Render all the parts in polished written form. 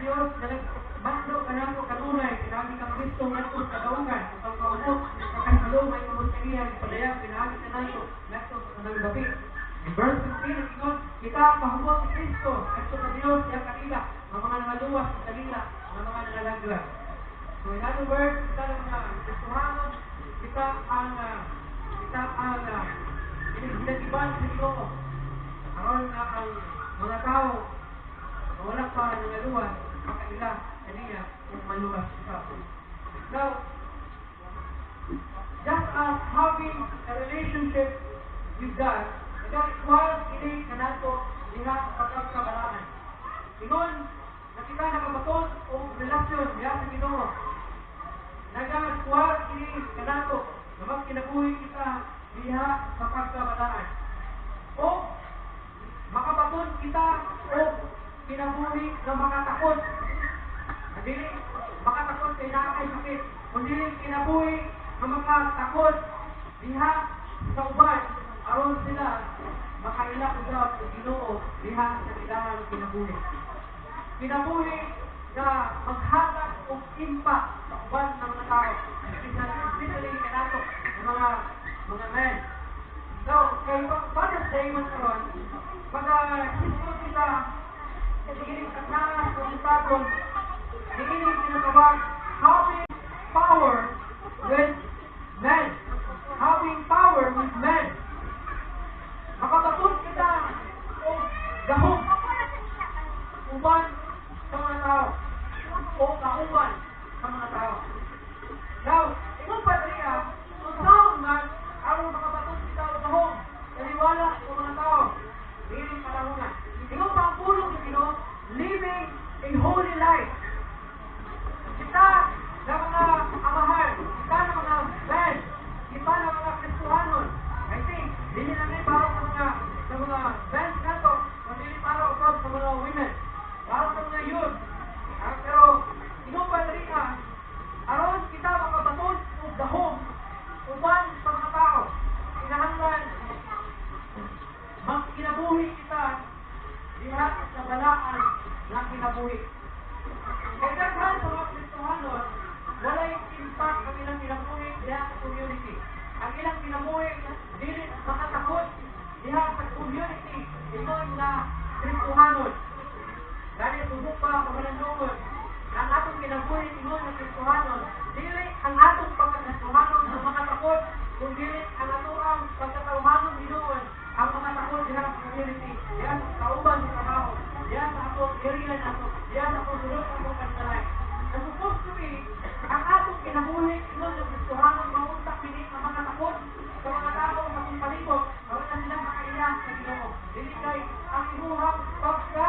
Dios na nagmando kanato kanunay pinaagi kang Kristo ngadto sa kadaugan upang maubos sa kahibalo may tungod kaniya gipadayag pinaagi kanato ngadto sa tanang dapit. In verse 15, ingon, kita pahumot si Kristo ngadto sa Dios iyang kanila nga mga nangaluwas sa kanila nga mga nangalaglag. So in other words, kita ng mga Kristohanon, kita ang hinagiban sa Ginoo aron nga ang mga tao nga wala pa nangaluwas makaila kaniya kung maluwas usab. Now, just as having a relationship with God, nag-require kini kanato diha sa pagkakabalaan. Ingon, na kita nakabaton og relasyon diha sa Ginoo. Naga-require kini kanato na magkinabuhi kita diha sa pagkabalaan. O makabaton kita og kinabuhi nga makatakot. Dili makatakot kay naa kay sakit, kundi kinabuhi nga makatakot diha sa uban aron sila makaila usab sa Ginoo diha sa ilang kinabuhi. Kinabuhi nga maghatag og impact sa uban ng mga tao, especially kanato ng mga men. So, kay Father's Day man karon, maga-hisgot kita niining kataas o itagon, niining tinatawag having power with men. Having power with men. Makabaton kita og gahom uban sa mga tao o kauban sa mga tao. Now, ingon pa niya, unsaon man aron makabaton kita og gahom taliwala sa mga tao niining panahona? Ingon pa ang pulong sa Ginoo, living a holy life. Kita na mga amahan, kita na mga men, kita na mga Kristohanon. I think, dili na ni para sa mga men nato, kundi para usab sa mga women, para sa mga youth. Ah, pero ingon pa diri, aron kita makabaton og gahom uban sa mga tao, kinahanglan magkinabuhi kita diha sa balaan na kinabuhi. Kay daghan sa mga Kristohanon, walay impact ang ilang kinabuhi diha sa community. Ang ilang kinabuhi dili makatakot diha sa community ingon nga Kristohanon. Gani subok pa pamalandungon na ang atong kinabuhi ingon nga Kristohanon, dili ang atong pagkakristohanon ang makatakot, kung dili ang atoang pagkatawhanon hinuon ang makatakot diha sa community, diha sa kauban sa trabaho, diha sa atong area nato, diha sa atong sulod sa atong panalay. Na supposed to be, ang atong kinabuhi ingon nga Kristohanon maunta kini nga makatakot sa mga tao sa atong palibot, aron na sila makaila sa Ginoo. Dili kay ang imuhang pagka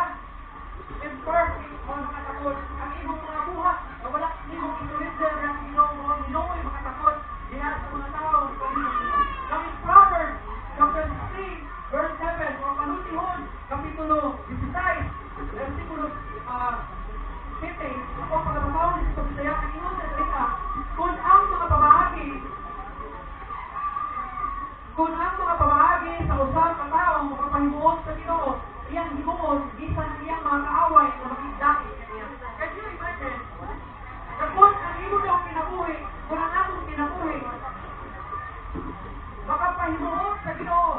imperfect mo makatakot. Ang imong mga buhat na wala nimong i-surrender ang Ginoo mo, ang Ginoo ay makatakot diha sa mga tao sa palibot nimo. Now in Proverbs chapter 3 verse 7 o Panultihon kapitulo 16 versikulo 7, ako pagkabasahon sa Bisaya, ang ingon sa diri, Kung ang mga pamaagi sa usa ka tawo makapahimuot sa Ginoo, iyang himuon bisan iyang mga kaaway na makigdait kaniya. Can you imagine? Na kung ang imo daw kinabuhi, kung ang atong kinabuhi, makapahimuot sa Ginoo,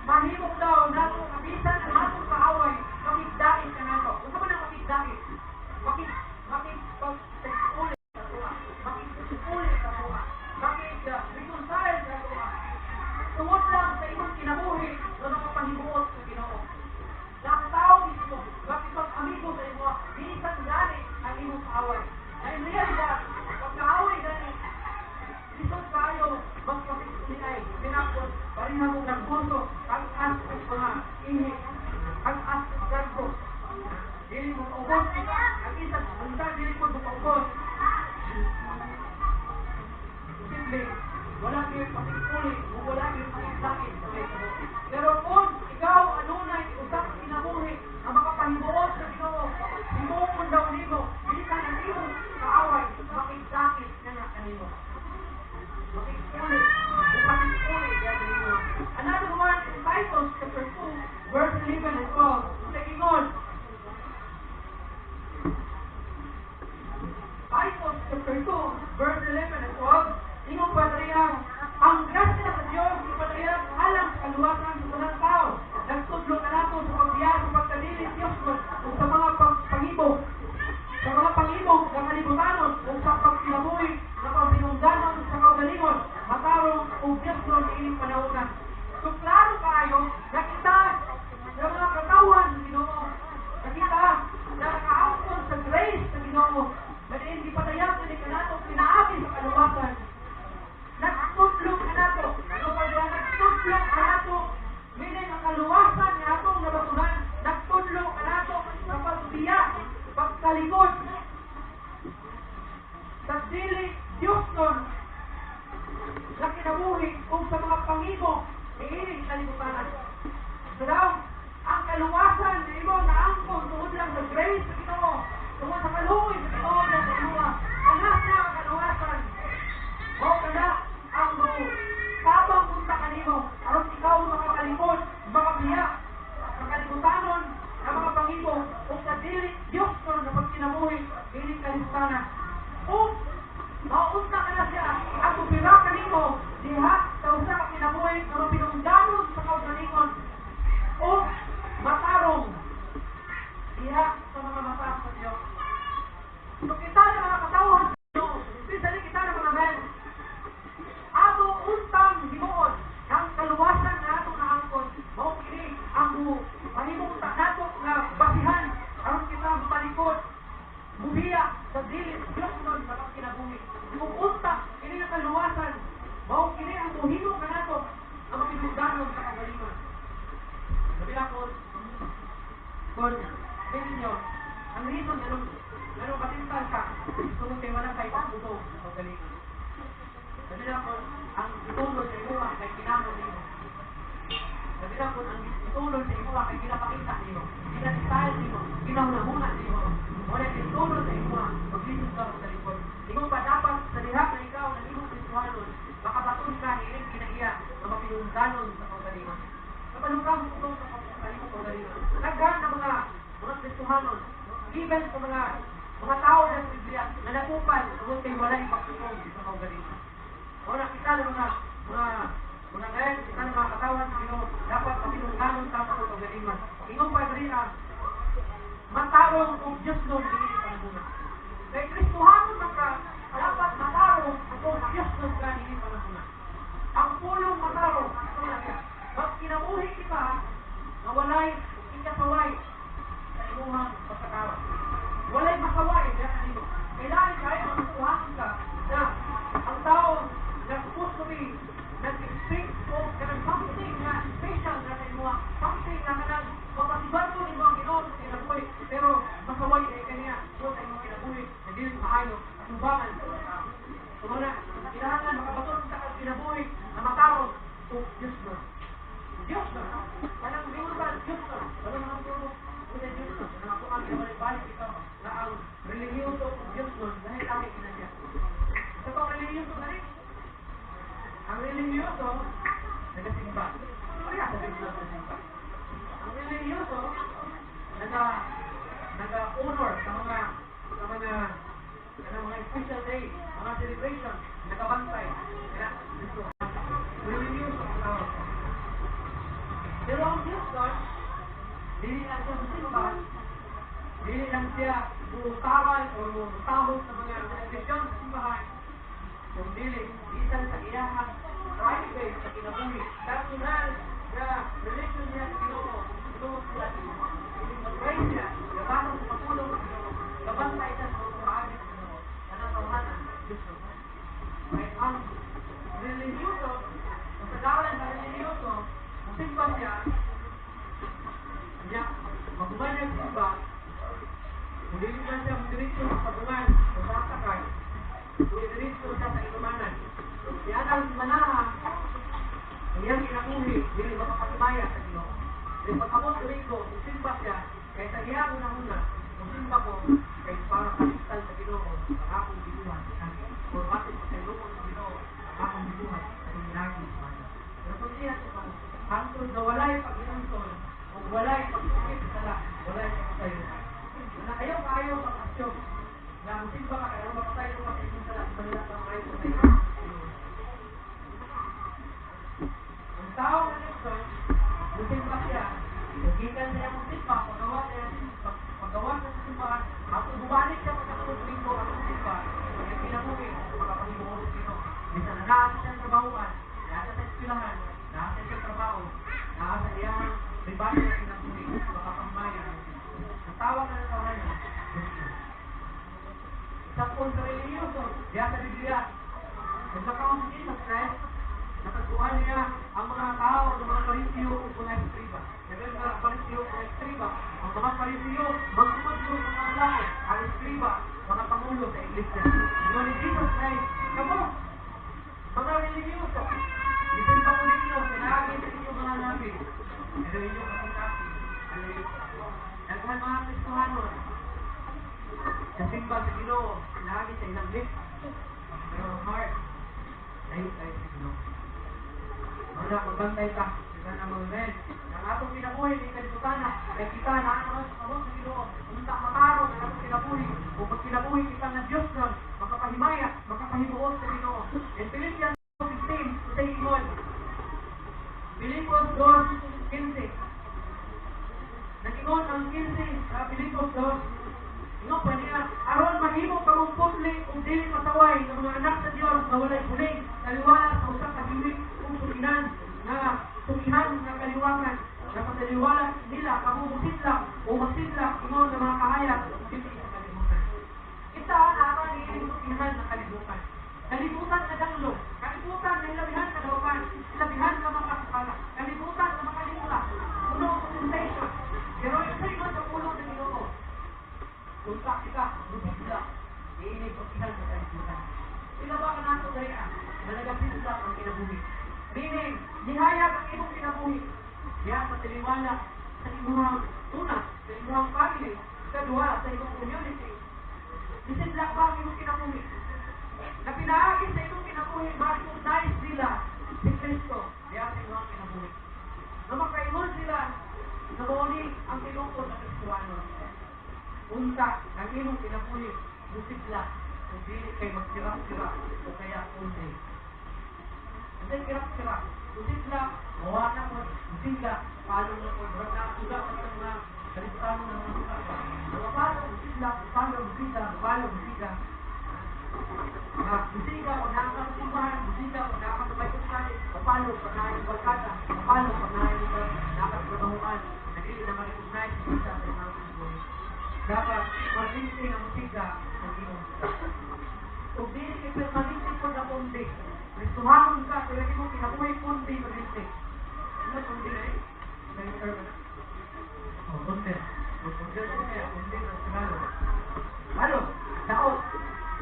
mahimo daw nato nga bisan ang atong kaaway makigdait kanato. Unsa man ang makigdait? Makigpag-uli sa atoa. Makig-uli sa atoa. Makig-reconcile sa atoa. Tungod lang sa imong kinabuhi na makapahimuot sa Ginoo. Na ang tao mismo, makipag-amigo sa imo, bisan gani ang imong kaaway. Na in realidad, pagkaaway gani, lisod kayo magpakit ay pinakot, pareha mo nagbuso, kag-as og mga ihi, kag-as og garbo. Dili mo kaubos, ang isa, ang isa dili mo makaubos. Posible, wala kayo pakikuli, o wala kayo pakiksakin sa may tabo. Pero kung ikaw adunay usa ka kinabuhi nga makapahimuot sa Ginoo, himuon daw nimo, bisan ang imong kaaway, makigsakit na nga kanimo. Makikuli, o pakikuli diya kanimo. Another one in Titus chapter 2, verse 11 and 12, sa ingon, chapter 2, verse 11 and 12, ingon pa diriya, ang grasya sa Dios ipadayag alang sa kaluwasan sa tanang tao. Nagtudlo kanato sa pagbiya sa pagkadili Dios ug sa mga pagpangibok sa mga pangibok ng kalibutanon ug sa pagkinabuhi nga pagpinungdanon sa kaugalingon, matarong ug Diosnon niining panahona. So klaro kaayo na kita nga mga katawhan sa Ginoo, na kita na nakaangkon sa grace sa Ginoo, na diin gipadayag ni kanato pinaagi sa kaluwasan. Nagtudlo kanato, so pag nagtudlo kanato, meaning ang kaluwasan nga atong nabatunan, nagtudlo kanato sa pagbiya, pagkalikod, sa dili Diosnon na kinabuhi ug sa mga pangibok niining kalibutanan. So daw, ang kaluwasan na imo naangkon tungod lang sa grace sa Ginoo, tungod sa kaluoy sa Ginoo na sa imuha, kana siya ang kaluwasan. O kana ang tabang unta kanimo aron ikaw makakalikod, makabiya sa kalibutanon nga mga pangibok ug sa dili Diosnon na pagkinabuhi niining kalibutanan. Ug maunta ka na siya ang mupira kanimo diha sa usa ka kinabuhi nga mapinungdanon sa kaugalingon o matarong diha sa mga mata sa Diyos. So kita na mga katawhan sa Diyos, especially kita na mga men, ato untang himuon ang kaluwasan nga atong naangkon, mao kini ang mahimo unta nato nga basihan aron kita mapalikod, mubiya sa dili Diosnon sa pagkinabuhi. Kung unta kini nga kaluwasan, mao kini ang muhimo kanato ang mapinungdanon sa kaugalingon. Sabi na ko, kung ninyo, ang reason anong katintal ka, tungod kay wala kay pagtutong sa kaugalingon. Sabi na ko, ang itulod sa imuha kay kinamon nimo. Sabi na ko, ang itulod sa imuha kay ginapakita nimo, gina-style nimo, ginahunahuna nimo. Wala itulod sa imuha, maglisod ka sa likod. Ingon pa dapat sa diha na ikaw na imong Kristohanon, makabaton ka niining kinaiya na mapinungdanon sa kaugalingon. Kapag ka mo sa imong kaugalingon. Daghan na mga Kristohanon, even sa mga tao ng Biblia na napupal tungod kay wala ipagtutong sa kaugalingon. Wala kita ng mga ngayon, kita ng mga katawan sa Ginoo, dapat mapinungdanon sa atong kaugalingon. Ingon pa diri matarong ug Diosnon niini panahona. Kay Kristohanon man ka, dapat matarong ug Diosnon ka niini panahona. Ang pulong matarong, ito na siya. Magkinabuhi kita na walay ikasaway sa imuhang pagkatao. Walay masaway diha kanimo. Kailangan kayo ang Kristohanon ka na ang tao na supposed to be nag-expect o kanang something na special na sa imuha, something na kanang mapasibarko nimo ang Ginoo sa kinabuhi, pero masaway ay kaniya sa imong kinabuhi na dili maayo at atubangan sa mga tao. So mao na, kailangan makabaton sa kag kinabuhi na matarong ug Diosnon. Diosnon. Kanang lingon ba, Diosnon. Wala mga puro sa Diosnon. Kanang ako ang ginabalik-balik ito na ang relihiyoso ug Diosnon dahil kami kinanya. Sa pang relihiyoso na rin, ang relihiyoso, nagasimba. Kaya sa Dios nagasimba. Ang relihiyoso, naga-honor sa mga special day, mga celebration, nagabantay. Kaya, dito, relihiyoso ang tao. Pero ang Diosnon, dili lang siya musimba, dili lang siya muutaran o mutahog sa mga celebration sa simbahan, kung dili, bisan sa iyahang private sa kinabuhi, personal na relation niya sa Ginoo, Ginoo sila. Mag-pray siya, gabasa sa pagpulong sa Ginoo, gabantay siya sa mga sa Ginoo, kanang tawhanan, Diosnon. Kaya ang relihiyoso, ang sagaran sa relihiyoso, musimba siya, niya, maguman niya simba, kung dili man siya diretso sa sabungan o sa hatakan, kung diretso siya sa inumanan. Siya ang manaha, ang iyang kinabuhi, dili makapatumaya sa Ginoo. Dili pag-abot Domingo, kung simba siya, kay sa iyang una-una, kung simba ko, kay para kaliktal sa Ginoo, ang akong gibuhat, o bakit pasayloon sa Ginoo, ang akong gibuhat, atong ginagi sa mana. Pero kung siya ito, hangtod na walay pag-iunsol, o walay pag-ukit sa sala, walay pagsayo. Na ayaw kaayo pag-assume na ang musimba ka, kaya mapatay mo ka sa inyong sala, manila ka maayo sa inyong. Ang tao nga Nixon, musimba siya, gikan siya musimba, paggawa siya, paggawa siya sa simbahan, at bumalik siya pagkatulog linggo ang musimba, ang kinabuhi, makapahimuot sa Ginoo. Bisan na naa sa siyang trabahuan, naa sa eskwelahan, naa sa siyang trabaho, naa sa iyang pribado na kinabuhi, makapahimaya ang Ginoo. Ang tawag na tawag niya, Nixon. Sa sa relihiyoso, diya sa Biblia, naglakaw si Jesus Christ, natagpuan niya ang mga tao ng mga Pariseo ug mga eskriba. Daghang mga Pariseo ug mga eskriba. Ang mga Pariseo, magtutudlo sa mga tao. Ang eskriba, mga pangulo sa iglesia. Ingon ni Jesus Christ, "Kamo, mga relihiyoso, bisan pa ko ninyo, pinaagi sa inyong mga labi, pero inyong kasing-kasing, ang layo sa ako." Daghan mga Kristohanon, kasimba sa Ginoo, pinaagi sa ilang lips, pero ang heart, layo tayo sa Ginoo. Wala, magbantay ka. Kita na mga men. Ang atong kinabuhi, di kalibutan na. Kaya kita na ano sa kamot sa Ginoo. Unta matarong ang atong kinabuhi. Kung magkinabuhi kita nga Diyos nun, makapahimaya, makapahimuot sa Ginoo. In Philippians 2:15, sa ingon. Filipos 2:15. Nag-ingon ang 15 sa Filipos 2. Ingon pa niya, "Aron mahimo kamong putli ug dili masaway ng mga anak sa Dios na walay puling, taliwala sa usa ka hiwit ug sugihan nga sugihan nga kaliwangan na pataliwala nila kamo musidlak o magsidlak ingon nga mga kahayag dili sa kalibutan." Kita naa ni sugihan nga kalibutan. Kalibutan nga danglo, kalibutan na hilabihan ka dawapan, hilabihan ka makasakala, kalibutan nga makalimutan, puno sa temptation. Pero ito ingon sa pulong ng Ginoo. Unta kita, musidlak, iinig sugihan sa kalibutan. Sila ba kanato diri na nagasidlak ang kinabuhi? Meaning, nihayag ang imong kinabuhi. Diya sa taliwala sa imong una, sa imong family, sa duha, sa imong community. Nisidlak ba ang imong kinabuhi? Na pinaagi sa imong kinabuhi, ma-recognize nila si Kristo diya sa imong kinabuhi. Na makaingon sila na mao ni ang tinuod na Kristohano. Unta, ang imong kinabuhi, musidlak, kung dili kay magsira-sira o kaya kundi. Hindi kirap-kirap. Musidlak, mawa na mo, musiga, palo na mo, murag na suga ka sa mga kalibutan ng mga suga ba. Mapalo, musidlak, palo, musiga, palo, musiga. Ah, musiga, pag naa ka sa simbahan, musiga, pag naa ka sa Bible study, mapalo, pag naa yung barkada, mapalo, pag naa ka sa trabahuan, na dili na ma-recognize sa sa mga kinabuhi. Dapat, permanente nga musiga ang imong. Kung dili kay permanente po na pundi, Kristohanon ka, pero hindi mo kinabuhi pundi permanente. Ano pundi na eh? May term na? Oh, pundi. Oh, pundi ko kaya, pundi na Tagalog. Ano? Daot.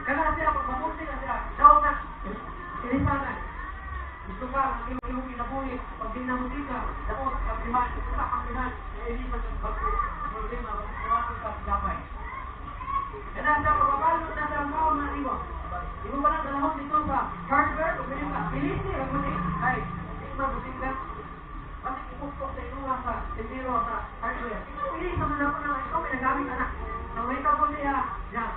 Kana siya, pag mapundi na siya, daot na. Ilisanan. Gusto ka, ang imong kinabuhi, pag di na musika, daot, kablihan, usa kablihan, nailisan ng bago, problema, pag ka sa gamay. Kana siya, pagpapalo na sa tao na imo. Imo pa lang dalahon dito sa hardware, kung pili ka, pilisi, ragundi. Ay, di man musika. Bakit ipukpok sa inuha sa tindero sa hardware? Ikaw, ili sa mga na ikaw, may nagamit anak. Ang may tawag niya, yan,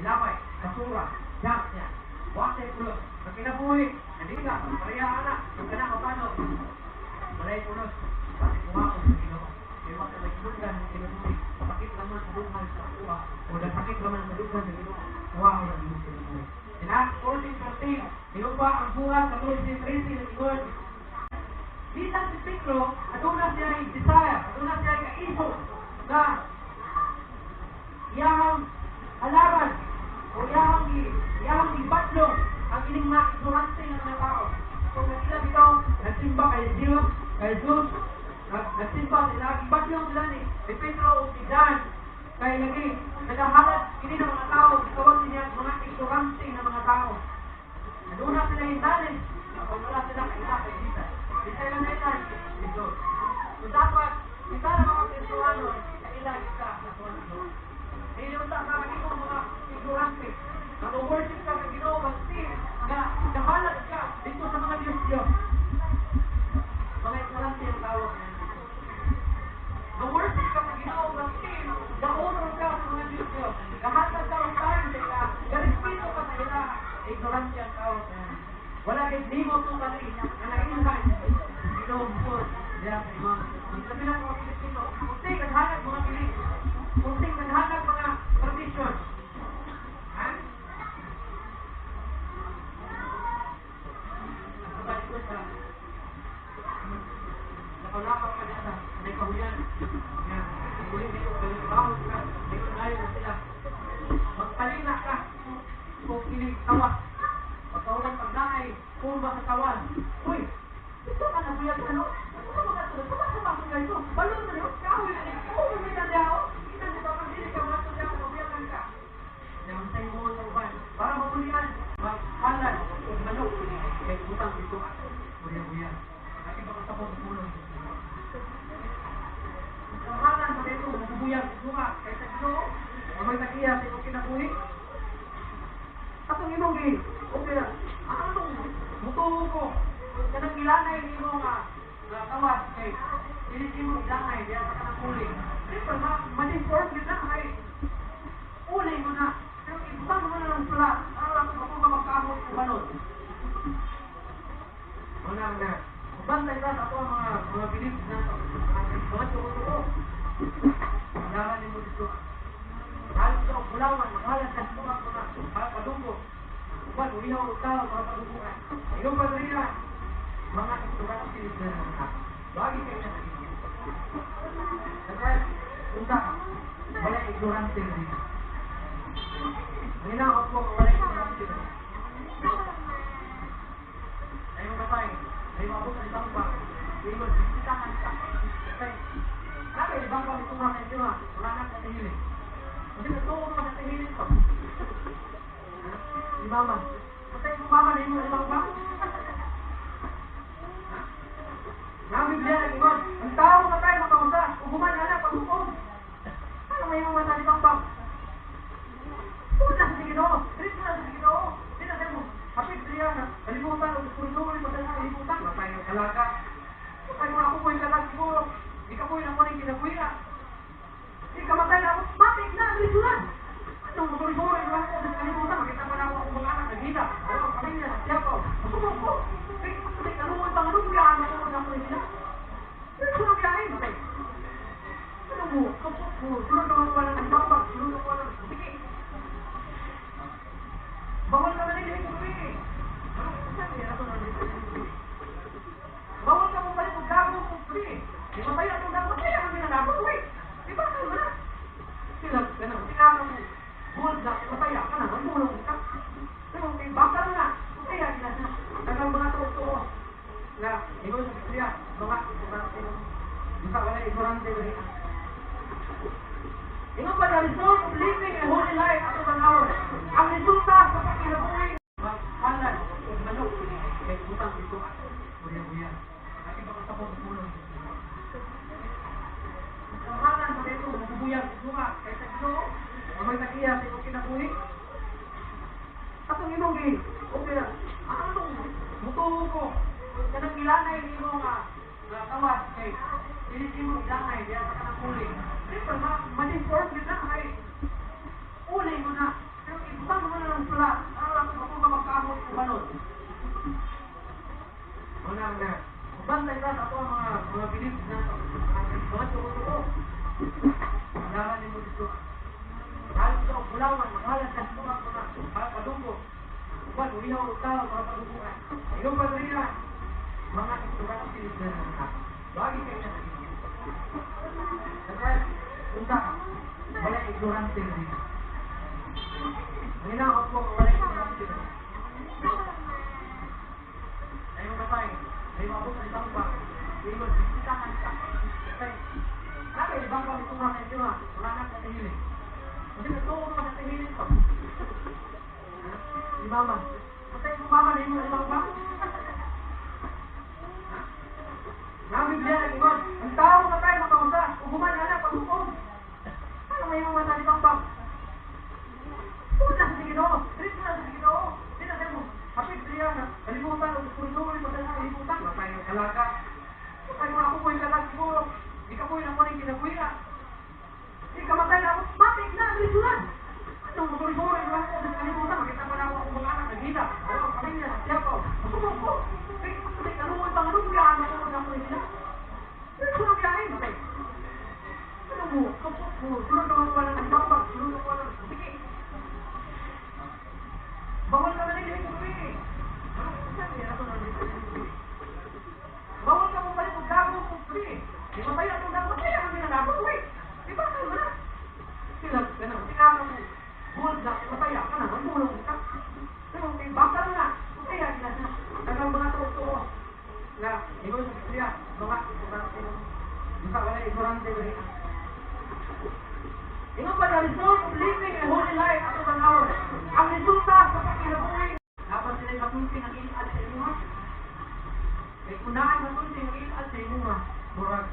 ilapay, basura, junk niya. Wate pulos. Sa kinabuhi, hindi ka, pareha anak, kung ka na mapano, walay pulos. Bakit kumako sa Ginoo? Kaya wala may kinunggan ng kinabuhi. Sakit naman sa dughan sa kuha, o nasakit naman sa dughan sa Ginoo, kuha ko ng imong kinabuhi. In Acts 14:13, hinupa ang buhat sa 13:13 ng ingon, bilang si Pedro, aduna siya desire, aduna siya kaiso na iyahang halaran o iyahang ibatlong ang ining mga ignorante ng mga tao. Kung nagila bitaw, nagsimba kay Diyos, kay Jesus, nagsimba sila, ibatlong sila ni Pedro o ni John, kay lagi, nagahalad kini ng mga tao, tawag niya mga ignorante ng mga tao. Aduna sila yung knowledge, kung wala sila kaila kay Jesus. Di sila na ilan, Jesus. So dapat, kita na mga Kristohano, kaila kita sa Ginoo. Hindi unta ka maging mga ignorante. Nag-worship ka sa Ginoo, basti nga nahalad ka dito sa mga Diyos-Diyos. Mga ignorante ang tawag niya. Nag-worship ka sa Ginoo, basti na-honor ka sa mga Diyos-Diyos. Nahatag ka og time sa ila. Ignorante ang tao. Wala kay nimo totally na nailhan. Ginoo diya sa imong. Sabi lang mga Pilipino, kunti naghanap mga belief. Kunti naghanap mga tradition. Ha? Balik ko sa nakalakaw ka na sa may kahuyan. Yan. Uli dito, balik ka. Dito na sila. Magpalina ka kung ilig tawa. Pagkaulang pagdaay, kung ba sa tawan. Uy, ito ka na buyag ano? Ano ka mga tulad? Ano ka mga ito? Balon na yun? Kahoy na yun? Oo, may na niya ako. Kita mo ba kang dili ka mga tulad ako, mabuyagan ka. Nagsay mo sa uban. Para mabulian, maghalad, manok. Kaya butang dito. Buya-buya. Kasi baka sa pong pulong. Kahanan sa dito, mabubuyag, bunga, kaysa Ginoo, may tagiya sa imong kinabuhi. Atong imong gi, okay na. Anong mutuo ko? Kanang gilanay nimo nga tawas kay dili nimo gilanay diya sa kanang uling. Siyempre, ma-deform yun na ay uling mo na. Pero ibutang mo na ng pula. Ano lang kung ka magkamot o balon. Wala nga. Bantay ka sa ato ang mga beliefs na mga tuo-tuo. Kailangan nimo dito. Halos sa bulawan, maghalas sa mga mga padunggo. Uban, ulihaw ang tao, mga padungguan. Iyong padrina, mga ignorante na mga tao. Bagi kayo na nagiging. That's unsa, wala ignorante na dito. Ang ko, wala ignorante na. Ay mamatay, ay maabot ang ibang pa. Ingon, bisitahan ka. Kasi, naka ibang pa ito mga kayo, wala na ka tihiling. Kasi natuo mo na tihiling ko. Si mama. Patay mo mama na yung ibang pa. Ang Biblia nag-ingon, ang tao matay makausa, ug human ana paghukom. Ano may mga mata ibang pa? Una sa Ginoo, dito na sa Ginoo. Di na mo. Hapit siya na kalimutan ug pulsuloy pa sa kalimutan, matay ang kalaka. Patay mo ako ko'y kalag siguro. Di ka ko'y nako ning kinabuhi. Di ka matay na ako, matik na, dito na. Anong musuloy-suloy lang ako sa kalimutan, makita pa na ako akong mga anak nagita. Ano ang pamilya, siyapaw. Masunog ko. Kay kaluoy pa nga nung biyahan ako na ako sila. Pero sunod biyahe, matay. Ano mo? Kapok mo. Sunod na ako ng bambag, sunod ako ng sige. Bawal ka manili kung uwi. Ano? Saan niya ako nandito? Bawal ka mo balik og gago kung uwi. Di ba tayo atong gago? Kaya kami na dapat uwi. Di ba ano na? Sila, ganun. Sila mo. Buwan na, mataya ka na, magulong ka. Pero kay baka na, mataya ka na. Dagang mga tuo-tuo na, ingon sa Biblia, mga ignorante. Bisa wala ignorante dali. Ingon pa na result of living a holy life ato tanawon. Ang resulta sa pagkinabuhi, maghalad ug manok kay butang dito. Buya-buya. Kasi baka sa pong pulong. Kahanan sa dito, mabubuyag bunga kaysa Ginoo, may tagiya sa imong kinabuhi. Atong imong gi, okay na. Anong mutuo ko? Kanang gilanay nimo nga tawas kay dili nimo gilanay diya sa kanang uling. Siyempre, ma-deform yun na ay uling mo na. Pero ibutang mo na ng pula. Ano lang kung ka magkamot o balon. Wala nga. Bantay ka sa ato ang mga beliefs na mga tuo-tuo. Kailangan nimo dito. Halos sa bulawan, maghalas sa mga mga padunggo. Uban, ulihaw ang tao, mga padungguan. Iyong padrina, mga ignorante na mga tao. Bagi kayo na nagiging. That's unsa, wala ignorante na dito. Ang ko, wala ignorante na. Ay mamatay, ay maabot ang ibang pa. Ingon, bisitahan ka. Kasi, naka ibang pa ito mga kayo, wala na ka tihiling. Kasi natuo mo na tihiling ko. Si mama. Patay mo mama na yung ibang pa. Ang Biblia nag-ingon, ang tao matay makausa, ug human ana paghukom. Ano may mga mata ibang pa? Una sa Ginoo, dito na sa Ginoo. Di na mo. Hapit siya na kalimutan ug pulsuloy pa sa kalimutan, matay ang kalaka. Patay mo ako ko'y kalag siguro. Di ka ko'y nako ning kinabuhi. Di ka matay na ako, matik na, dito na. Anong musuloy-suloy lang ako sa kalimutan, makita pa na ako akong mga anak nagita. Bawal ka manilhi og gabi. Ano? Saan niya ato nang gabi? Bawal ka mo palit og dagom og gabi. Di ba tayo atong dagom? Kaya kami na dagom, uy. Di ba kayo na? Sila, ganun. Tingnan mo, gold na, mataya ka na, magulong ka. Pero kay baka na, kaya na na. Dagang mga tuo-tuo. Na, ingon sa Biblia, mga, mga, mga, wala ignorante diri. Ingon pa, the result of living a holy life ato tanawon. Ang resulta sa pagkinabuhi, dapat sila masulti ng ilad sa imuha. Kay kung naay masulti ng ilad sa imuha, murag,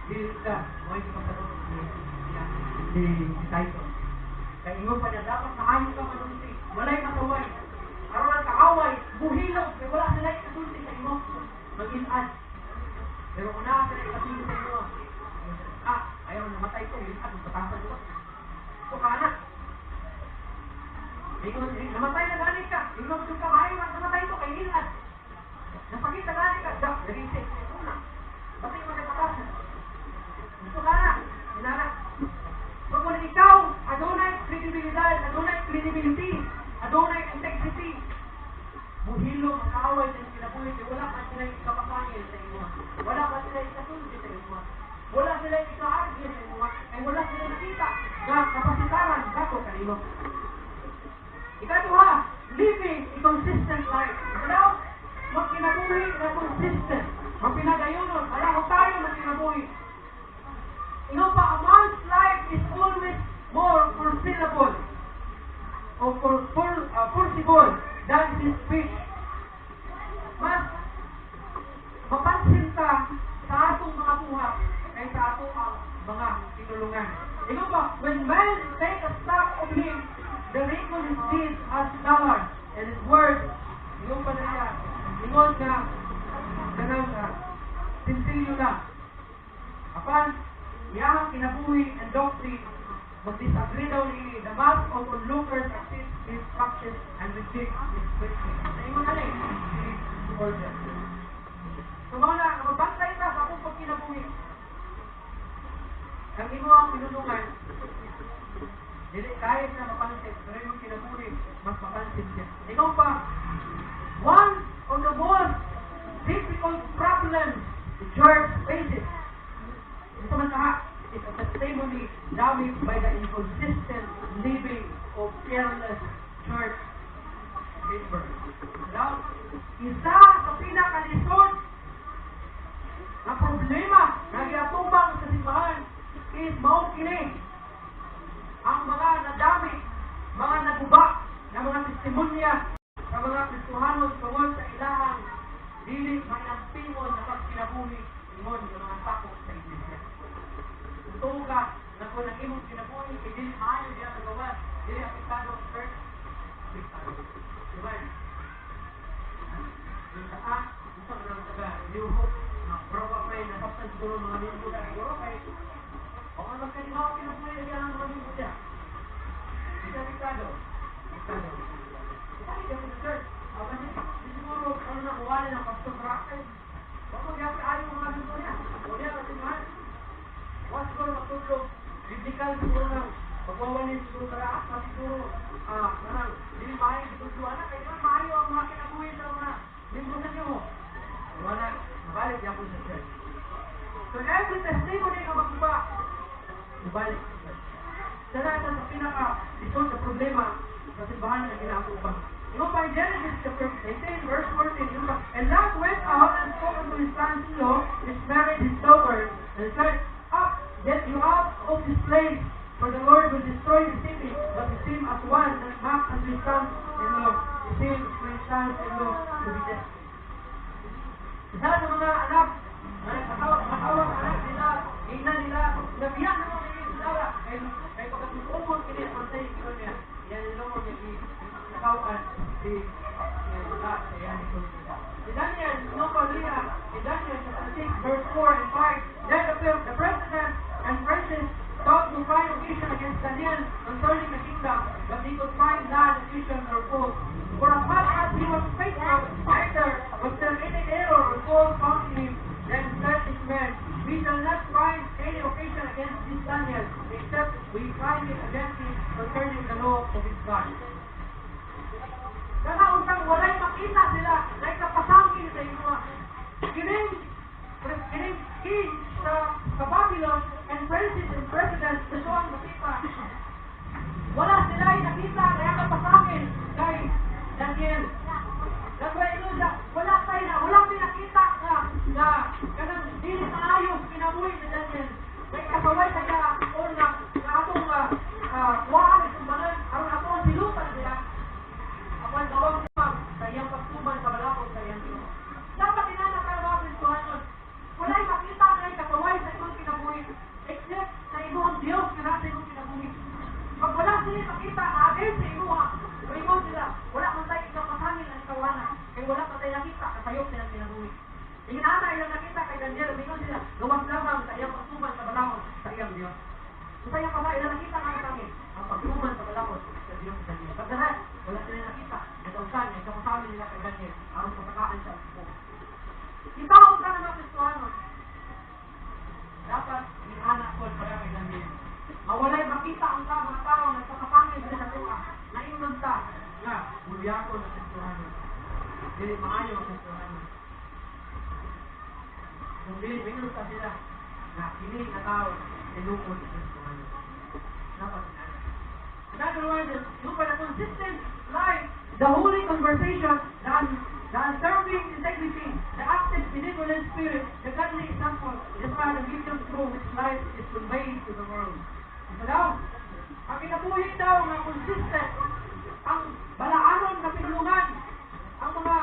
dili ka, mo yung pagkaroon ni Tyson. Kay ingon pa niya, dapat maayo ka manulti. Walay masaway. Aron ang kaaway, buhilog, kay wala sila ikasulti sa imo. Mag-ilad. Pero kung naa sila ikasulti sa imo, ah, ayaw namatay ko, ilad, magpatapad ko. So ka na. Ingon, namatay na gani ka. Ingon ka, maayo na, namatay ko, kay ilad. Nasakit na gani ka, dak, nagising. Una, batay mo nagpatasan. Gusto ka na, inana. So kung ikaw, adunay credibilidad, adunay credibility, adunay integrity, muhilom ang kaaway sa kinabuhi, kay wala ka sila ikapakangil sa imo. Wala ka sila ikasulti sa imo. Wala sila ika-argue sa imo. Ay wala sila nakita na kapasitaran dako kanimo. Ikaduha, living a consistent life. Ikaw, magkinabuhi na consistent. Magpinagayonon, pareho tayo magkinabuhi. Ingon pa, a man's life is always more foreseeable o forcible than his speech. Mas mapansin ta sa atong mga buhat kaysa atong ang mga tinulungan. Ingon pa, when men take a stock of him, they reckon his deeds as dullard, and his words, ingon pa na siya, ingon na, kanang sinsilyo lang. Apan, iyahang kinabuhi and doctrine, mag-disagree daw ni the mass of onlookers accept his practice and reject his preaching. Sa ingon na eh, si Order. So mao na, mabantay ta sa akong pagkinabuhi. Ang imo ang pinulungan, dili kahit na mapansin, pero imong kinabuhi, mas mapansin siya. Ikaw pa, one of the most difficult problems the church faces, ito man kaha, is a testimony damaged by the inconsistent living of careless church members. Now, isa sa pinakalisod na problema na giatubang sa simbahan is mao kini ang mga nadami, mga naguba na mga testimonya sa mga Kristohanon tungod sa ilahang dili mainampingon na pagkinabuhi ingon sa mga sakop sa iglesia. Totoo ka na kung ang imong kinabuhi kay dili maayo diha sa gawas, dili apektado ang church, apektado. Diba? Yung sa isa ka lang taga New Hope, na bro pa pa nasabtan siguro mga miyembro na siguro kay o ano magkalimaw kinabuhi na ang mga miyembro niya. Hindi apektado. Apektado. Ito ay sa church. Kasi di siguro ano na kuwala ng Pastor Raquel. Wa mo gyapon ayo mga miyembro niya. O niya kasi man. Wa siguro matulog. Biblical siguro nang magwawalis siguro tara at siguro kanang dili maayo gitudlo ana kay man maayo ang mga kinabuhi sa mga miyembro sa inyo. Wala mabalik gyapon sa church. So every testimony nga magbuba, mabalik sa church. Sana ito sa pinaka lisod sa problema sa simbahan na ginaakupan. Ingon pa in Genesis chapter 18 verse 14, ingon pa, "And Lot went out and spoke unto his sons-in-law, which married his daughters, and said, 'Up, get you out of this place, for the Lord will destroy the city.' But he seemed as one that mocked unto his sons-in-law." He seemed to his sons-in-law to be dead. Isa sa mga anak, na nagpatawag, matawag anak nila, ina nila, nabiya na mga sila, kay pagkatupon kini ang say niya, yan yung niya nakawan si Lot sa iyang Si Daniel, no pa niya, si Daniel chapter 6 verse 4 and 5, "Then the president and princes sought to find occasion against Daniel concerning the kingdom, but they could find none occasion or fault. For as much as he was faithful, neither was there any error or fault found in him. Then said his men, 'We shall not find any occasion against this Daniel, except we find it against him concerning the law of his God.'" Kana untang walay makita sila na ikapasangil sa imuha. Kining king sa Babylon and princes and presidents gusto ang makita. Wala sila nakita kaya kapasangil kay Daniel. That's why ino siya, wala tayo nakita nga kanang dili maayos kinabuhi ni Daniel. Kay kasaway sa siya o na atong kuhaan itong banan aron ato ang silutan sila. Apan gawang lamang sa iyang pagtuman sa balakod sa iyang Ginoo. Dapat inana ka mga Kristohanon. Wala'y makita kay kasaway sa imong kinabuhi except sa imong Dios nga nasa imong kinabuhi. Pag wala sila makita na against sa imuha, moingon sila, wala man tayo ikapasangil ang kawana, kay wala pa tayo nakita, kasayop silang kinabuhi. Ingana ilang nakita kay Daniel, moingon sila, gawas lamang sa iyang pagtuman sa balakod sa iyang Dios. So sa iyang pasa, ilang nakita nga kasangil, ang pagtuman sa balakod sa Dios ni Daniel. But the rest, wala sila nakita, nagausan, ikapasangil nila kay Daniel, aron pasakaan siya ang suko. Itaw ka na mga Kristohanon. Dapat ingana ko para kay Daniel. Mawalay makita ang mga tao na nagpapasangil sila sa tuwa, naingnon ta nga bulyako na Kristohanon. Dili maayo ang Kristohanon. Kung dili mingon ta sila na kini nga tao tinukod sa Kristohanon. Dapat ingana. Another one is look at the consistent life, the holy conversation, the unswerving integrity, the active benevolent spirit, the godly example, is one the medium through which life is conveyed to the world. Ito daw, ang kinabuhi daw nga consistent, ang balaanon na pinulungan, ang mga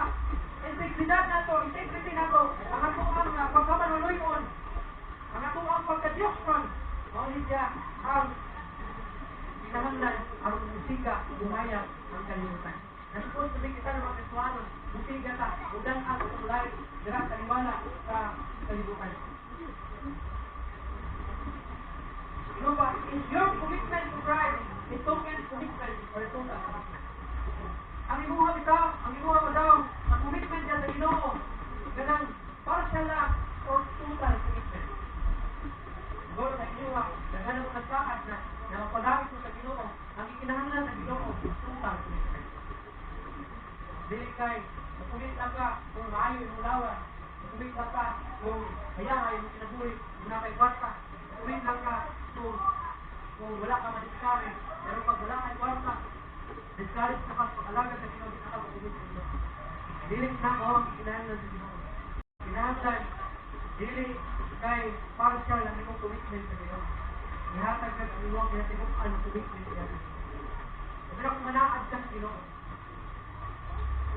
integridad nato, integrity nato, ang atoang pagkamanuluyon, ang atoang pagkadiyosnon, mao ni siya ang kinahanglan aron musika buhaya ang kalibutan. Na supposed to be kita ng mga Kristohanon, musiga ta, udan ang atong life, dira sa liwala sa kalibutan. Ano ba? Is your commitment to Christ a token commitment or a total commitment? Ang imuha bitaw, ang imuha ba daw, ang commitment niya sa Ginoo, ganang partial lang or total commitment. Siguro sa inyo, daghan mo nagsaad na mapagamit mo sa Ginoo, ang ikinahanglan sa Ginoo, total commitment. Dili kay makumit lang ka kung maayo imong lawas, makumit lang ka kung hayahay imong kinabuhi, kung naa kay kwarta, makumit lang ka kung wala ka ma-discourage, pero pag wala kay kwarta, discourage na ka sa pag-alagad sa Ginoo, di na ka makumit sa Ginoo. Dili na mao ang kinahanglan sa Ginoo. Kinahanglan dili kay partial ang imong commitment sa Ginoo. Ihatag ka ang imong kinatibuk-an ang commitment sa Ginoo. Pero kung manaad ka sa Ginoo,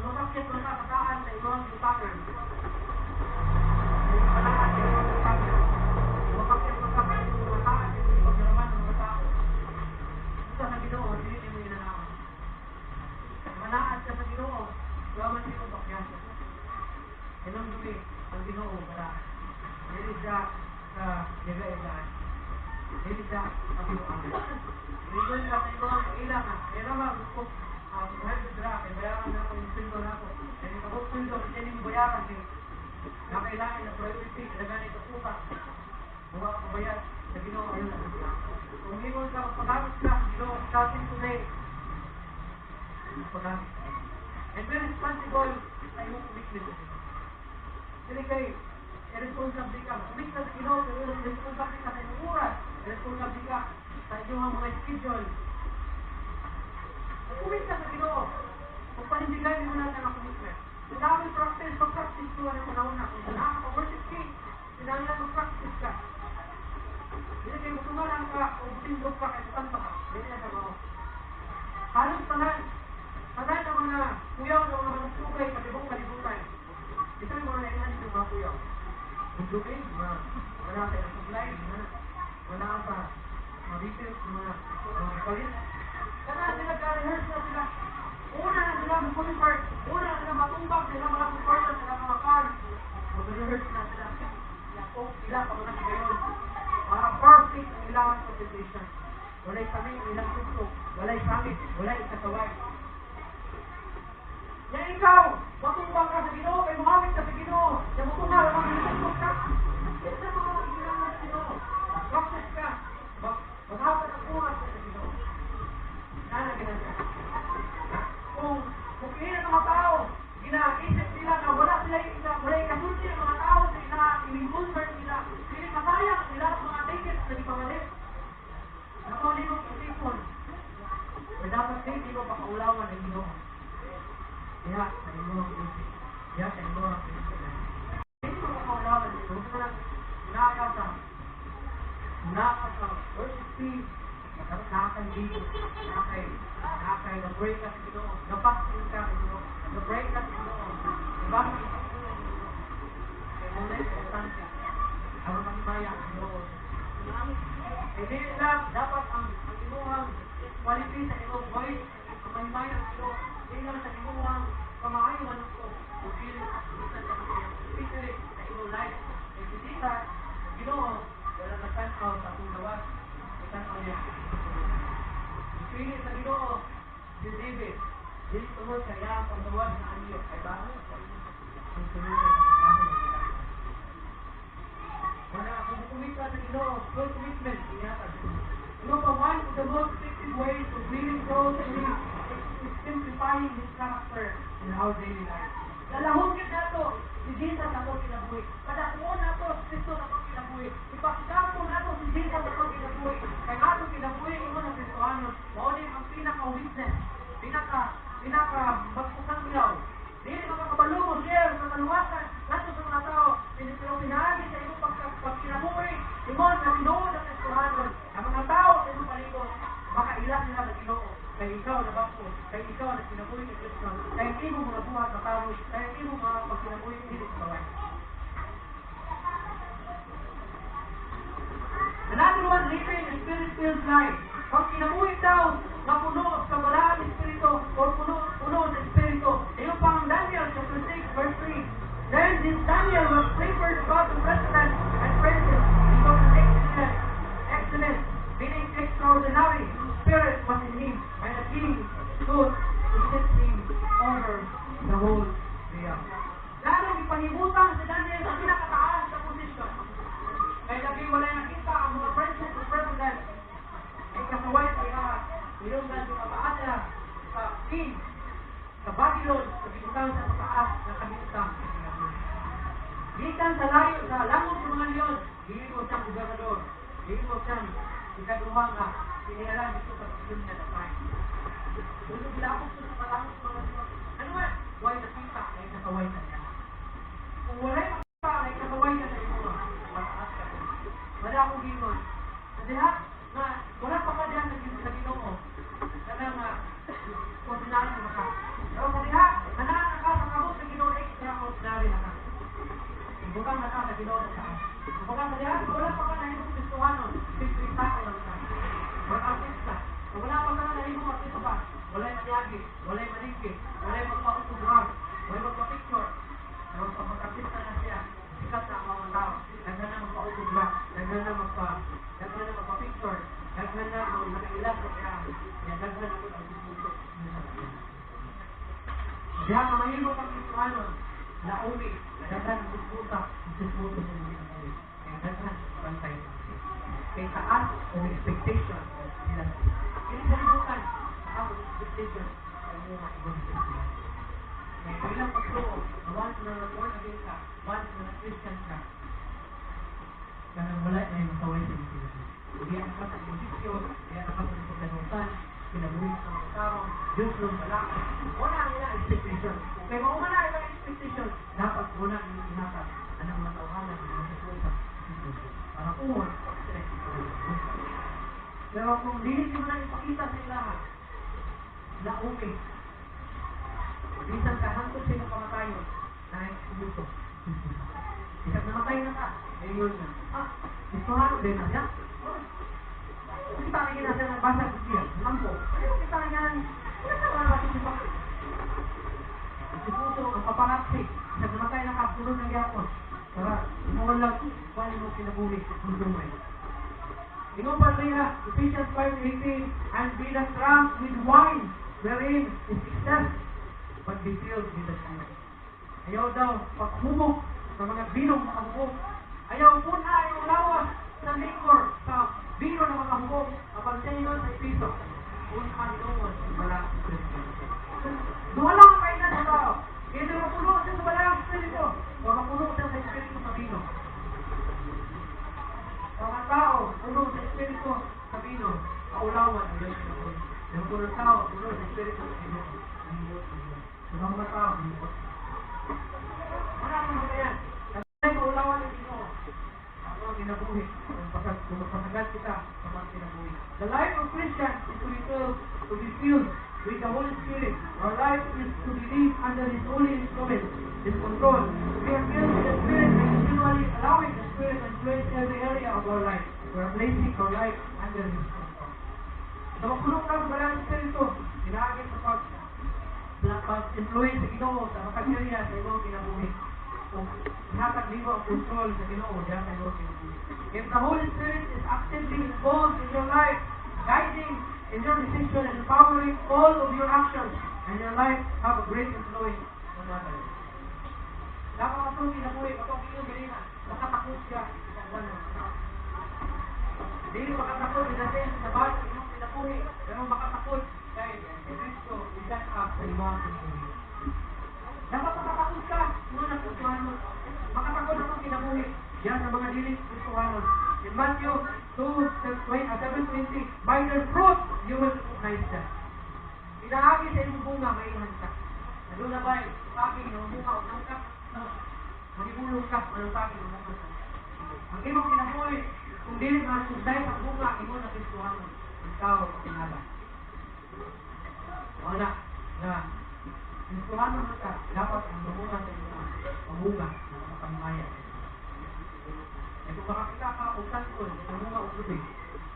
kung masakit man ka sa sa imong giutangan, kung manaad sa imong giutangan, kung masakit man ka sa imong mga taan sa imong pagdaraman ng mga tao, unsa sa Ginoo, dili nimo inanaon. Manaad ka sa Ginoo, gaman nimo bakyaso. Hinumdumi ang Ginoo para dili siya sa yagailaan. Dili siya sa binuangan. Ingon ka sa imong kaila nga, kaya naman gusto 200 ra, kay bayaran na ako yung sweldo na ako. Kaya ikaw sweldo, hindi mo bayaran kay nakailangan na priority, kaya ito kuta. Buwa ka bayad sa Ginoo ayun lang. Kung ingon ka, magpagamit ka sa Ginoo, starting today, magpagamit ka. And be responsible sa imong commitment sa Ginoo. Dili kay irresponsible ka. Commit ka sa Ginoo, pero irresponsible ka sa imong oras, irresponsible ka sa inyong mga schedule. Commit ka sa Ginoo. Kung panindigan mo na ang commitment. Kung dami practice, pag-practice ko ang panahon na. Kung nakaka-worship king, kinahanglan mag-practice ka. Dili kay mutungaran ka o butindog ka kay butang ka. Dili na sa mao. Halos tanan ang mga kuyaw ng mga manusugay sa tibok kalibutan. Ito yung mga nailan yung mga kuyaw. Bundugin, mga wala sa ilang supply, mga wala sa mga retail, mga palit. Kana sila, ka-rehearse na sila. Una na sila mag-concert, una na sila matumbag, sila mga supporter, sila mga fans. Mag-rehearse na sila. O ila pa mga gayon. Para perfect ang ilang presentation. Walay kami ang ilang tugtog, walay sangit, walay ikasaway. Ya ikaw, matumbang ka sa Ginoo, kay muhamit ka sa Ginoo, ya mutungal ang mga ka. Yan sa mga kinahanglan sa Ginoo. Practice ka. Maghatag ang oras sa Ginoo. Nana ginanda. Kung kailan Imo pakaulawan ang Ginoo. Diha sa imong isip. Diha sa imong isip. Dili mo pakaulawan ang Ginoo. Kanang naa ka sa worship team, naa kay dito, naa kay na-break ka sa Ginoo, nabaksin ka sa Ginoo, na-break ka sa Ginoo, nabaksin ka sa Ginoo. Kaya mo na importante, aron mahimaya ang Ginoo. Kaya dili lang dapat ang imuhang quality sa imong voice, ang mahimaya ang Ginoo, dili lang sa imuhang kamaayo man ko, kung dili bisan sa imong, especially sa imong life. Kay si Jesus, Ginoo, wala nagtan-aw sa atong gawas, nagtan-aw niya. Pili sa Ginoo si David, dili tungod sa iyang panggawas na anyo, kay ba? Ang sunod sa kasama ng ginoo. Wala kung commit ka sa Ginoo, full commitment, ihatag. Pa, one of the most effective ways of leading souls to Him is simplifying His character in our daily life. Lalahon gid nato si Jesus atong kinabuhi. Padakuon nato si Kristo atong kinabuhi. Ipakita nato si Jesus atong kinabuhi. Kay atong kinabuhi ingon ang Kristohanon, mao ni ang pinaka-witness, pinaka magpukangyaw. Dili ka makabalo mo share sa kaluwasan ngadto sa mga tao, pero pinaagi sa imong pagkinabuhi, ingon na tinuod ang Kristohanon, ang mga tao sa imong palibot, makaila sila sa Ginoo. Kay ikaw nabakpo, kay ikaw na kinabuhi ni Kristo, kay imong mga buhat matarong, kay imong mga pagkinabuhi dili sa baway. Another one, living a spirit-filled life. Pag kinabuhi daw, nga puno sa Balaang Espiritu o puno sa Espiritu. Iyo pa ang Daniel chapter 6 verse 3. Then this Daniel was favored about the president and princes because an excellent, meaning extraordinary, spirit was in him, and the king stood to set him over the whole realm. Lalo ipahimutang si Daniel sa pinakataas sa posisyon. Kaya lagi wala nakita ang mga princes and president ay kasaway sa iya. Hinungdan sa pataas niya sa king sa Babylon, sa bintang sa pataas na kahimtang. Gikan sa layo sa langog sa mga leon, gihimo siyang gobernador, gihimo siyang ikaduha nga sinihalan dito sa Babylonia that time. Kung gilapok sa palangog sa mga leon, ano man, way nakita ay kasaway sa niya. Kung walay makita ay kasaway ka sa imo, mataas ka. Wala akong gingon. Sa diha, nga, wala pa ka diha sa Ginoo. Kana nga, ordinary na ka. Pero sa diha, na naa ka sa kamot sa Ginoo, extraordinary na ka. Ibutang na ka sa Ginoo sa taas. Ibutang sa diha, wala pa ka nahimong Kristohanon, simple tao lang ka. Or artista. Kung wala pa ka nahimong artista pa, walay manyagi, walay malingki, walay magpa-autograph, walay magpa-picture. Pero pag mag-artista na siya, sikat na ang mga tao. Daghan na magpa-autograph, daghan na magpa-picture, daghan na ang nakailas sa kaya, kaya daghan na po ang susunod sa kanya. Diha nga mahimo kang Kristohanon, naumi, daghan ang susunod, ang susunod sa mga kinabuhi. Kaya daghan, bantay sa kay taas ang expectation nila. Kini sa libutan, taas ang expectation sa mga ibang Kristiyan. Kaya bilang pagtuo, na once na born again ka, once na Christian ka, kanang wala na yung masaway sa iyong kinabuhi. Hindi na ka sa imong bisyo, hindi na ka sa imong pagdanutan, kinabuhi sa mga tao, Diyos lang wala. Wala ang ila expectation. Kaya mauna na ilang expectation, dapat muna ang ihatag anang mga tawhanan ng mga susunod para umon sila. Pero kung dili mo na ipakita sa ilaha, na okay. Bisan ka hangtod sa imong kamatayon, na gusto. Bisan namatay na ka, ayun na. Ah, Kristohano din na siya. Kita na na siya nagbasa sa siya. Lampo. Ano kita niya? Wala sa mga natin si Bakit. Si puso, ang paparazzi. Bisan namatay na ka, sunod ng gyapon. Para, mo lang, kuha mo kinabuhi, mundo mo. Ingon pa niya, Ephesians 5:18, "And be not drunk with wine, wherein is excess, but be filled with the Spirit." Ayaw daw paghumok sa mga binong makahubog. Ayaw puna yung lawas sa liquor, sa bino na makahubog. Kapag siya yun sa Episo, kung Panginoon, wala Kristo. Duha lang ang kainan sa tao. Either mapuno siya sa Balaang Espiritu, o mapuno siya sa Espiritu sa bino. Ang tao, puno sa Espiritu sa bino, kaulawan ang iyong kinabuhi. Yung puno tao, puno sa Espiritu sa Ginoo. Sa mga tao, himuot. Wala akong matayan. Kaya maulawan ng Ginoo ang mga kinabuhi. Kung magpasagad kita sa mga kinabuhi. The life of Christian is to be filled with the Holy Spirit. Our life is to be lived under His holy influence, His control. We are filled with the Spirit by continually allowing the Spirit to influence every area of our life. We are placing our life under His control. So, magpuno ka sa Balang Espiritu, pinaagi sa pag-influence sa Ginoo sa matag area sa imong kinabuhi. Kung ihatag nimo ang control sa Ginoo diha sa imong kinabuhi. If the Holy Spirit is actively involved in your life, guiding in your decision and empowering all of your actions, and your life have a great influence on others. Dapat atong kinabuhi, atong iyong ganina, makatakot siya sa uban ng mga tao. Dili makatakot in the sense na ba sa imong kinabuhi, pero makatakot kay si Kristo isan up sa imong kinabuhi. Dapat makatakot ka, mga Kristohanon. Makatakot atong kinabuhi yan sa mga dili Kristohanon. In Matthew 2, 7:20, "By their fruit you will recognize them." Pinaagi sa imong bunga, mailhan ka. Ano na ba, saging nga bunga o nangka? Manibulong ka, anong saging nga bunga? Ang imong kinabuhi, kung dili ma-recognize ang bunga, imo na Kristohanon. Ang tao, pangalan. Wala na Kristohanon na ka, dapat ang mamunga sa imong pamunga na makapahimaya. Eh kung makakita ka og santol, namunga og tubig,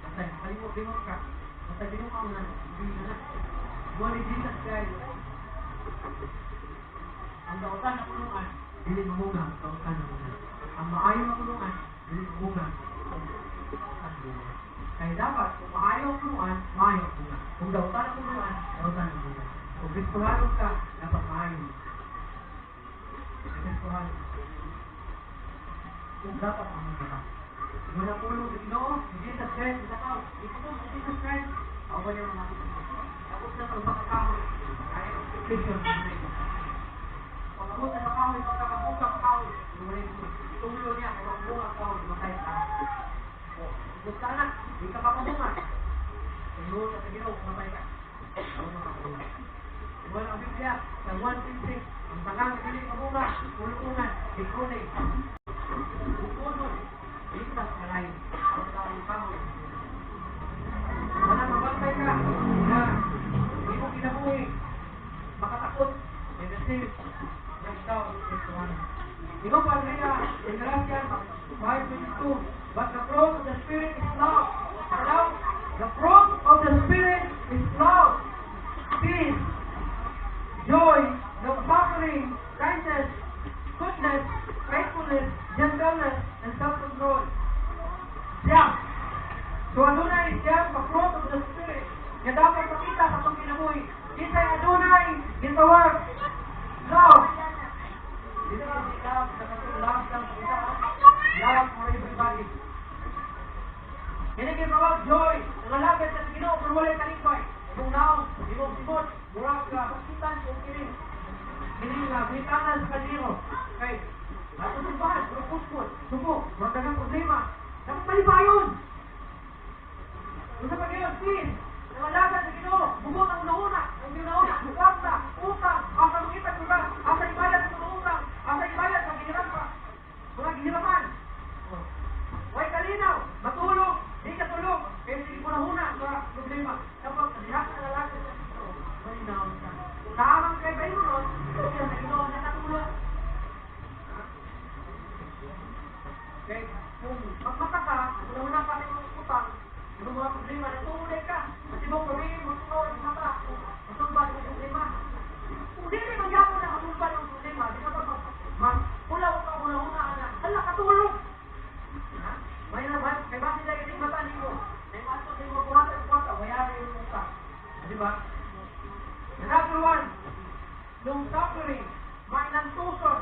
basta kalimot-limot ka, basta binukaw na, hindi na na. Mo ni Jesus Christ, ang dautan na punuan, dili mamunga ang dautan na bunga. Ang maayo nga punuan, dili mamunga ang bunga. Kaya dapat, kung maayo ang punuan, maayo ang bunga. Kung dautan ang punuan, dautan ang bunga. Kung Kristohanon ka, dapat maayo. Kristohanon. Kung dapat ang mga ka. Muna pulong sa Ginoo, si Jesus Christ, sa tao, iputong si Jesus Christ, ako ba niya mga tapos na sa usa ka kahoy, ay expectation sa mga ito. Pag abot na sa kahoy, pagkakabuka ang kahoy, itulo niya, kung ang bunga ang kahoy, matay ka. O, gusto na, di ka papamunga. Tingnan ka sa Ginoo, matay ka. Ako makakabunga. Wala ang Biblia, sa 1:6, ang tangang dili mabunga, pulungan, ikune. Bukonon, ligtas malayo. Ang taong kahoy. Wala mabantay ka na imong kinabuhi, makatakot, and the sense na ikaw Kristohanon. Ikaw pa niya, in Galatians 5:22, "But the fruit of the Spirit is love." Love. The fruit of the Spirit is love, peace, joy, long suffering, kindness, goodness, faithfulness, gentleness, and self-control. Yeah. So adunay siya the fruit of the Spirit nga dapat makita sa atong kinabuhi. Kinsay adunay gitawag love. Dito lang si love sa katong love lang sa isa. Love for everybody. Kini gitawag joy. Nangalagad sa Ginoo pero walay kalipay. Imong naong, imong simot, murag ka sakitan kung kini kini nga bitanan sa kaldero. Kay natutumbahan, pero kuskot, subo, murag daghang problema. Dapat malipayon. Kung sa pag-iyon, peace, nangalaga sa Ginoo, bugot ang una-una, ang una-una, kwarta, utang, asa mangita lugar, asa ibayad sa mga utang, asa ibayad sa gihiram pa, mga gihiraman. Oh. Way kalinaw, matulog, di ka tulog, kaya sige huna sa problema. Kapag diha ka nangalaga sa Ginoo, malinaw ka. Kaamang kay Bayronon, siya sa Ginoo nakatulog. Ha? Kaya kung magmata ka, una-una pa sa imong utang, yung mga problema, natulog ka. At imong gawin, magtunaw sa mata, kung matulban ang problema. Kung dili man gyapon na matulban ang problema, di ka ba magpulaw ka una-una na, hala, katulog. Ha? May na ba, kay basi lang ining mata nimo. May mato sa imo buhatan kwarta, bayari yung utang. Di ba? Another one, long suffering, mainantuson.